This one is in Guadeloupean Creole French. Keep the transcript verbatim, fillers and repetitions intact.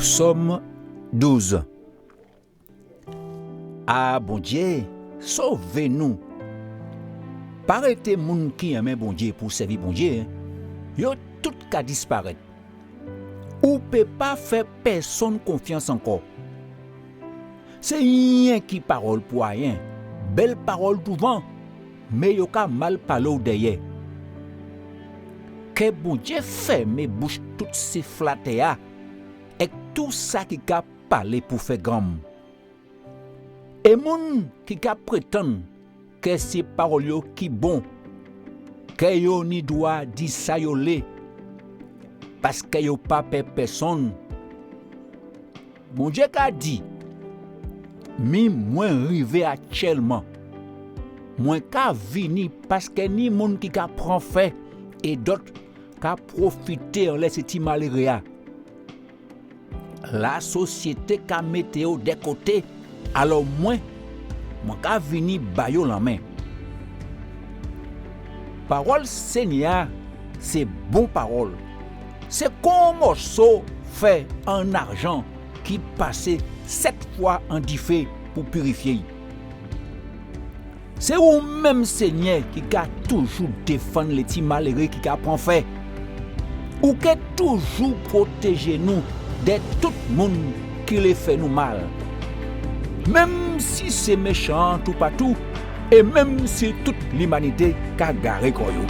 Sòm douz. A Bondié, sové nou. Pa rété moun ki enmen Bondié pou sèvi Bondié, yo tout ka disparet. Ou pé pa fè pèsonn konfians ankò. Sé yenki pawol pou ayen, bel pawol douvan, men yo ka mal palé'w dèyè. Ke Bondié fèmen bouch tout sé flatè-a, ek tou sa ki ka palé pou fè granm. É moun ki ka prétann ke sé pawol yo ki bon, ke yo ni dwa di sa yo lé, paske yo pa pè pèsonn. Bondié ka di: Mi mwen rivé aktièlman. Mwen ka vini paske ni moun ki ka pran fè é dot ka pwofité anlè sé ti maléré-a. Lasosiété ka mété yo dè koté, alò mwen, mwen ka vini ba yo lanmen. Pawol Senyè-a sé bon pawol. Sé kon moso fè an arjan ki pasé set fwa an difé pou pirifié'y. Sé ou menm, Senyè, ki ka toujou défann lé ti maléré ki ka pran fè. Ou ké toujou pwotéjé nou dè tout moun ki lé fè nou mal, menm si sé méchan-an toupatou é menm si tout limanité ka garé kò yo.